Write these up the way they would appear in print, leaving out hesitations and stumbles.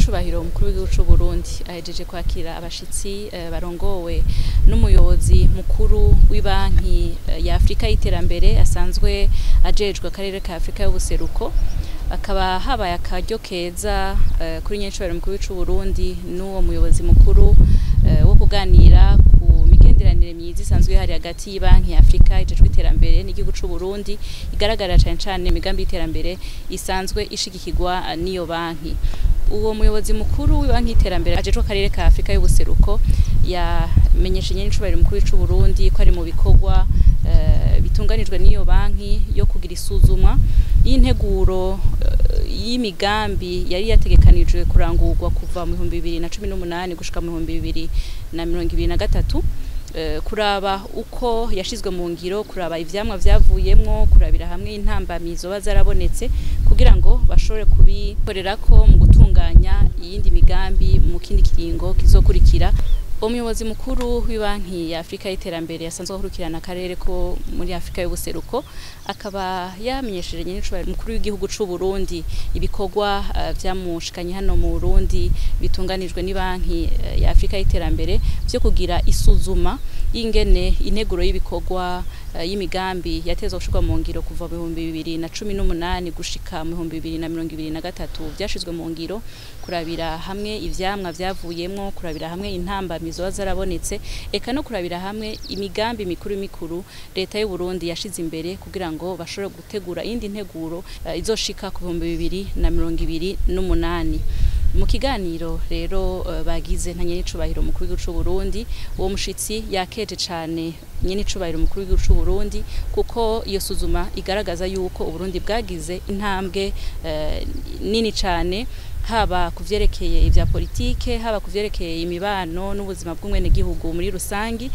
Nyenicubahiro umukuru w'igihugu c'u Burundi ahejeje kwakira abashitsi barongowe n'umuyobozi mukuru w'ibanki ya Afrika y'iterambere asanzwe ajejwe akarere ka Afrika y'ubuseruko. Akaba habaye akaryo keza kuri Nyenicubahiro umukuru w'igihugu c'u Burundi n'uwo muyobozi mukuru wo kuganira ku migenderanire myiza isanzwe ihari hagati y'ibanki ya Afrika ijejwe iterambere n'igihugu c'u Burundi, igaragara cane cane imigambi y'iterambere isanzwe ishigikirwa n'iyo banki. Uwo muyobozi mukuru w'ibanki y'iterambere ajejwe akarere ka Afrika y'ubuseruko yamenyeshe Nyenicubahiro umukuru w'igihugu c'u Burundi ko ari mu bikorwa bitunganijwe n'iyo banki yo kugira isuzumwa y'integuro y'imigambi yari yategekanijwe kurangurwa kuva mu 2018 gushika mu 2023, kuraba uko yashizwe mu ngiro, kuraba ivyamwa vyavuyemwo, kurabira hamwe intambamyi zoba zarabonetse kugira ngo bashobore kubikorerako mu gutunganya iyindi migambi mu kindi kiringo kizokurikira. Umuyobozi mukuru w'ibanki ya Afrika y'iterambere yasanzwe akurikirana akarere ko muri Afrika y'ubuseruko akaba yamenyesheje Nyenicubahiro umukuru w'igihugu c'u Burundi ibikorwa vyamushikanye hano mu Burundi bitunganijwe n'ibanki ya Afrika y'iterambere vyo kugira isuzuma y'ingene integuro y'ibikorwa y'imigambi yatezwe gushirwa mu ngiro kuva mu 2018 gushika mu 2023 vyashizwe mu ngiro, kurabira hamwe ivyamwa vyavuyemwo, kurabira hamwe intambamyi zoba zarabonetse, eka no kurabira hamwe imigambi mikuru mikuru leta y'u Burundi yashize imbere kugira ngo bashobore gutegura iyindi nteguro izoshika ku 2028. Mu kiganiro rero bagize na Nyenicubahiro umukuru w'igihugu c'u Burundi, uwo mushitsi yakeje cane Nyenicubahiro umukuru w'igihugu c'u Burundi kuko iyo suzuma igaragaza yuko Uburundi bwagize intambwe nini cane, haba kuvyerekeye ivya politike, haba kuvyerekeye imibano n'ubuzima bw'umwenegihugu muri rusangi,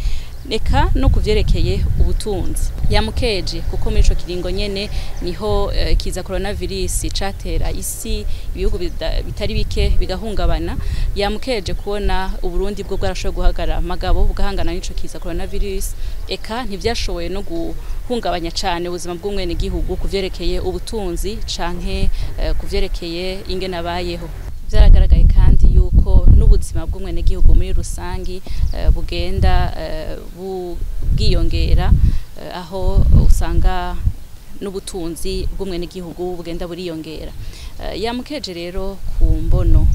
eka no kuvyerekeye ubutunzi. Yamukeje kuko muri ico kiringo nyene niho kiza coronavirus catera isi, ibihugu bitari bike bigahungabana. Yamukeje kubona Uburundi bwo bwarashoboye guhagarara amagabo bugahangana n'ico kiza coronavirus, eka ntivyashoboye no guhungabanya cane ubuzima bw'umwenegihugu kuvyerekeye ubutunzi canke kuvyerekeye ingene abayeho. Vyaragaragaye kandi yuko n'ubuzima bw'umwenegihugu muri rusangi bugenda bwiyongera, aho usanga n'ubutunzi bw'umwenegihugu bugenda buriyongera. Yamukeje rero ku mbono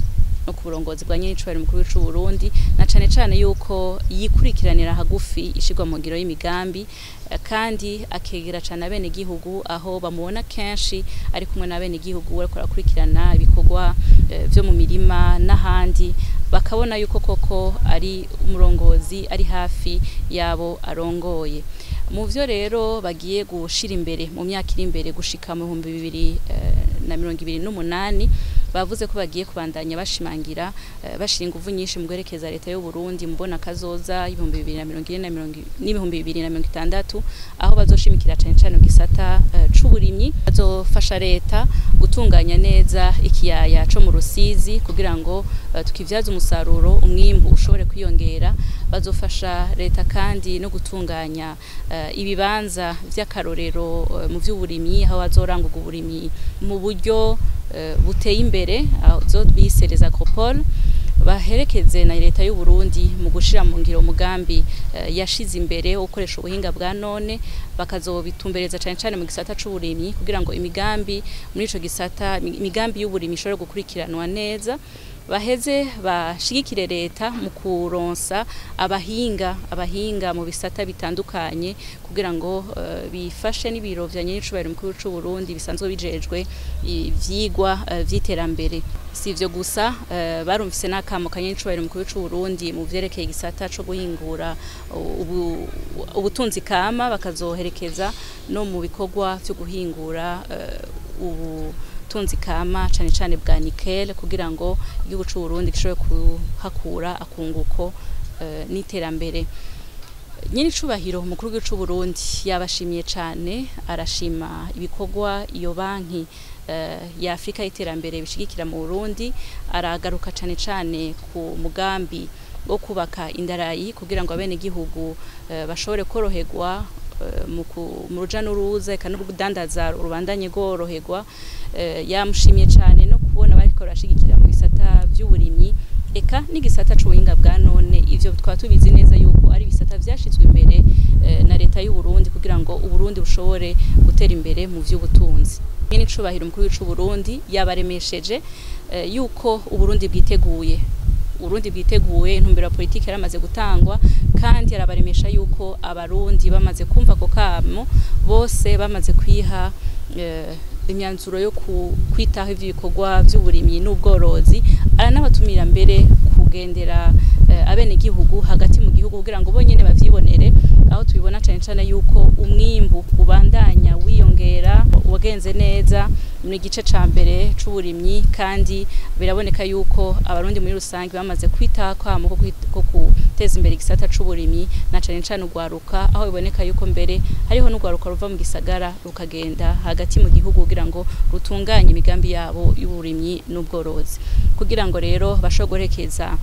no ku burongozi bwa Nyenicubahiro umukuru w'igihugu c'u Burundi, na cane cane yuko yikurikiranira hagufi ishirwa mu ngiro y'imigambi, kandi akegera cane abenegihugu, aho bamubona kenshi ari kumwe n'abenegihugu bariko barakurikirana ibikorwa vyo mu mirima n'ahandi, bakabona yuko koko ari umurongozi ari hafi yabo arongoye. Mu vyo rero bagiye gushira imbere mu myaka iri imbere gushika mu 2028, bavuze ko bagiye kubandanya bashimangira bashira inguvu nyinshi mu guherekeza leta y'u Burundi mbona kazoza 2040 n'ibihumbi 2060, aho bazoshimikira cane cane gisata c'uburimyi. Bazofasha leta gutunganya neza ikiyaya co mu Rusizi kugira ngo tukivyaze umusaruro, umwimbu ushobore kwiyongera. Bazofasha leta kandi no gutunganya ibibanza vy'akarorero mu vy'uburimyi, aho bazorangurwa uburimyi mu buryo buteye imbere, aho bise les agropoles. Baherekeze na leta y'u Burundi mu gushira mu ngiro umugambi yashize imbere wo gukoresha ubuhinga bwa none, bakazobitumbereza cane cane mu gisata c'uburimyi kugira ngo imigambi muri ico gisata, imigambi y'uburimyi ishobore gukurikiranwa neza. Baheze bashigikire leta mu kuronsa abahinga mu bisata bitandukanye kugira ngo bifashe n'ibiro vya Nyenicubahiro umukuru w'igihugu c'u Burundi bisanzwe bijejwe ivyigwa vy'iterambere. Si ivyo gusa, barumvise n'akamo ka Nyenicubahiro umukuru w'igihugu c'u Burundi mu vyerekeye igisata co guhingura ubutunzi kama, bakazoherekeza no mu bikorwa vyo guhingura ubutunzi kama cane cane bwa nickel, kugira ngo igihugu c'u Burundi gishobore kuhakura akunguko n'iterambere. Nyenicubahiro umukuru w'igihugu c'u Burundi yabashimiye cane, arashima ibikorwa iyo banki ya Afrika y'iterambere bishigikira mu Burundi, aragaruka cane cane ku mugambi wo kubaka indarayi kugira ngo abenegihugu bashobore koroherwa mu ruja n'uruza, eka n'urudandaza rubandanye rworoherwa. Yamushimiye cane no ku kubona bariko barashigikira mu bisata vy'uburimyi eka n'igisata c'ubuhinga bwa none. Ivyo twaba tubizi neza yuko ari ibisata vyashizwe imbere na leta y'u Burundi kugira ngo Uburundi bushobore gutera imbere mu vy'ubutunzi. Nyene icubahiro umukuru w'icu Burundi yabaremesheje yuko Uburundi bwiteguye. Uburundi bwiteguye, intumbero ya politike yaramaze gutangwa, kandi arabaremesha yuko abarundi bamaze kumva ko kamo bose bamaze kwiha imyanzuro yo kwitaho ibikorwa by'uburimyi n'ubworozi. Aranabatumira mbere kugendera abenegihugu hagati mu gihugu kugira ngo bonyene bavyibonere, aho tubibona cane cane yuko umwimbu ubandanya wiyongera, wagenze neza mu gice ca mbere c'uburimyi, kandi biraboneka yuko abarundi muri rusange bamaze kwitaho kwamo ko guteza imbere igisata c'uburimyi na cane cane urwaruka, aho biboneka yuko mbere hariho n'urwaruka ruva mu gisagara rukagenda hagati mu gihugu kugira ngo rutunganye imigambi yabo y'uburimyi n'ubworozi, kugira ngo rero bashobore guherekeza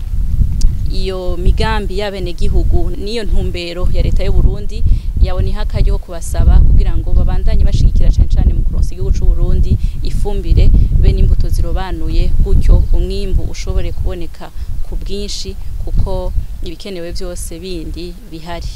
iyo migambi y'abenegihugu n'iyo ntumbero ya leta y'u Burundi. Yabona akaryo ko kubasaba kugira ngo babandanye bashigikira cane cane mu kuronsa igihugu c'u Burundi ifumbire be n'imbuto zirobanuye, gutyo umwimbu ushobore kuboneka ku bwinshi kuko ibikenewe vyose bindi bihari.